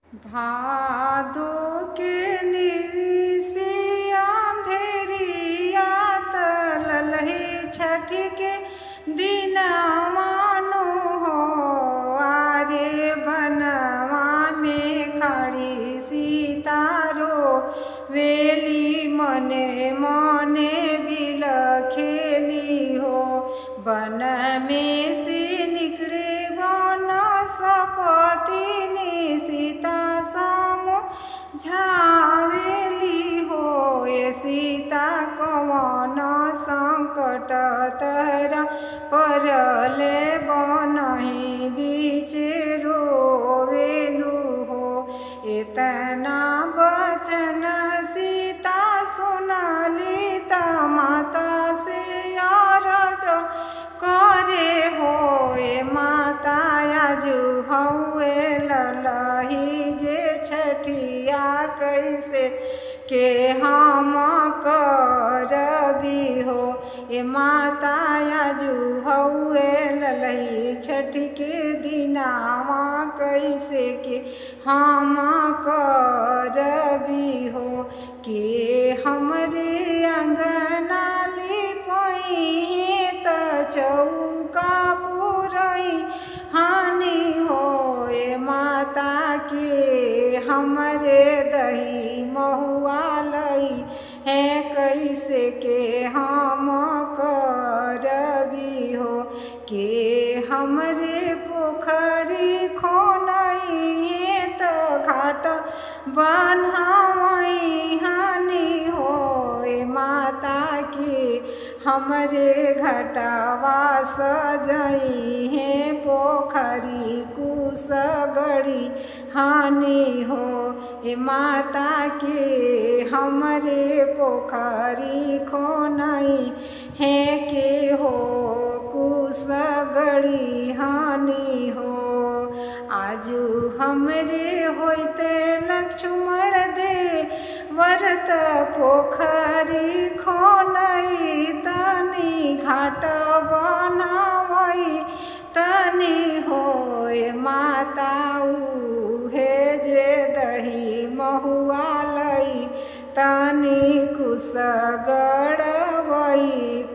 भादो के निसी अंधेरिया तललही छठ के दिनवानु हो। आरे बनवा में खड़ी सीतारो वेली मने मने बिल खेली हो। बन में से निकले बन सपतिनी सीता सामो झावेली हो। ए सीता कवन संकट तहरा परले बनही बीच रोवेलू हो। इतना बचन सीता सुनली त माता से अरज करे हो। ए माता आजु हउए ललही जे छठिया कैसे के हम करबी हो। ए माता आजु हउए ललही छठ के दिनावा कैसे के हम करबी हो। के हमरे अंगना लिपई त चौका पुरई हानि हो। ए माता के हमरे दही महुआ लई है कैसे के हम करबी हो। के हमरे पोखरी खोनई त घाट बन्हवई हानि हो। ए माता के हमरे घटवा सजई है पोखरी कुसगड़ी हानि हो। ए माता के हमरे पोखरी खोनई है के हो कुसगड़ी हानि हो। आजू हमरे होते लक्ष्मण दे व्रत पोखरी खोनई तनी घाट बनावई तनी हो। ए माता उहे जे दही महुआ लई तनी कुसगड़वई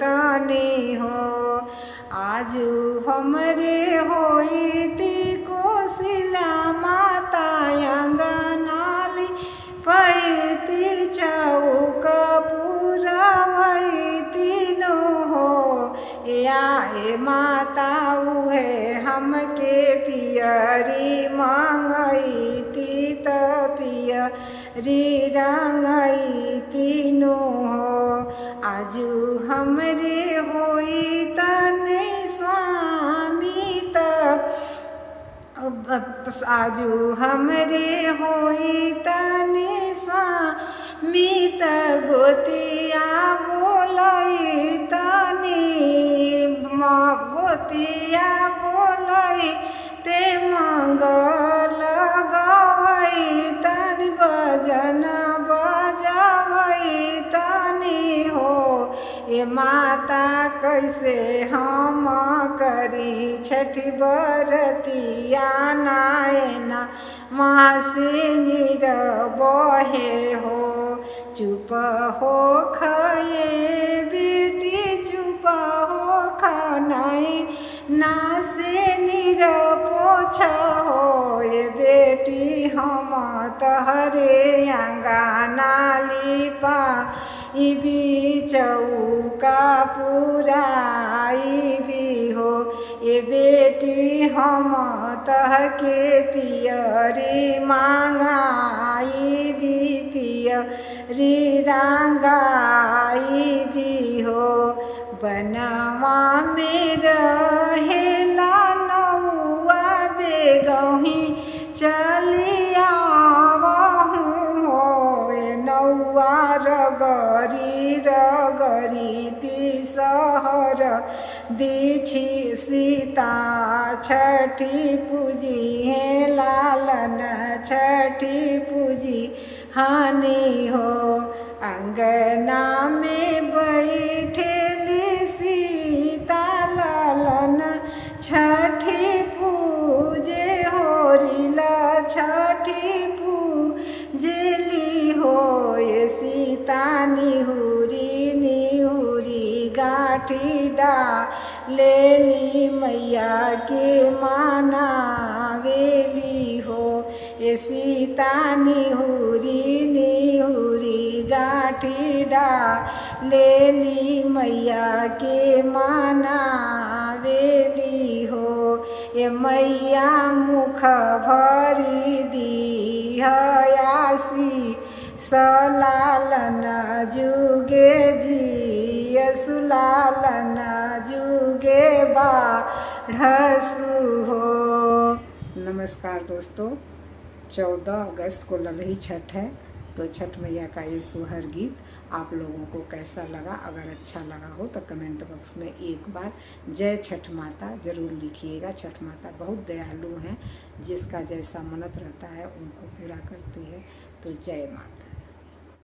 तनी हो। आजू हमरे होई कोसिला माता अंगनाली पैती चौक पुरवई तीनो हो। ए माता उहे हमके पियरी मंगई ती त पियरी रंगई तीनो हो। आजू हमरे होई तने स्वामी त आजू हमरे होई तने स्वामी त गोतिया बोलई तनी गोतिया बोलई ते मंगल गवई तनी भजन बजवई तनी हो। ए माता कैसे हम करी छठ बरतिया नायना मासे नीर बहे हो। चुप हो खये बेटी चुप हो खनाई नासे नीर पोछ हो। ए बेटी हम तहरे अंगना लिपा इबी चौका पुराई भी हो। ए बेटी हम तहके पियरी मांगाई भी पियरी रंगाई भी हो। बनवा में रहेला नौआ बेगही चलिया हो। नौआ रगरी रगरी पिसहर दीछि सीता छठी पूजी हे लालन छठी पूजी हानि हो। अंगना में बैठेली सीता लालन छठी पूजे होरिला छठ छठी पूजेली हो। ये सीता निहुरी निहुरी गाठी डालेली मैया के मानावेली हो। ये सीता निहुरी निहुरी गाठी डालेली मैया के मानावेली हो। ये मैया मुख भरी दी हयासी सलालन जुगे जी सुलालन जुगे बाढ़सु हो। नमस्कार दोस्तों, 14 अगस्त को ललही छठ है, तो छठ मैया का ये सोहर गीत आप लोगों को कैसा लगा? अगर अच्छा लगा हो तो कमेंट बॉक्स में एक बार जय छठ माता ज़रूर लिखिएगा। छठ माता बहुत दयालु हैं, जिसका जैसा मन्नत रहता है उनको पूरा करती है। तो जय माता।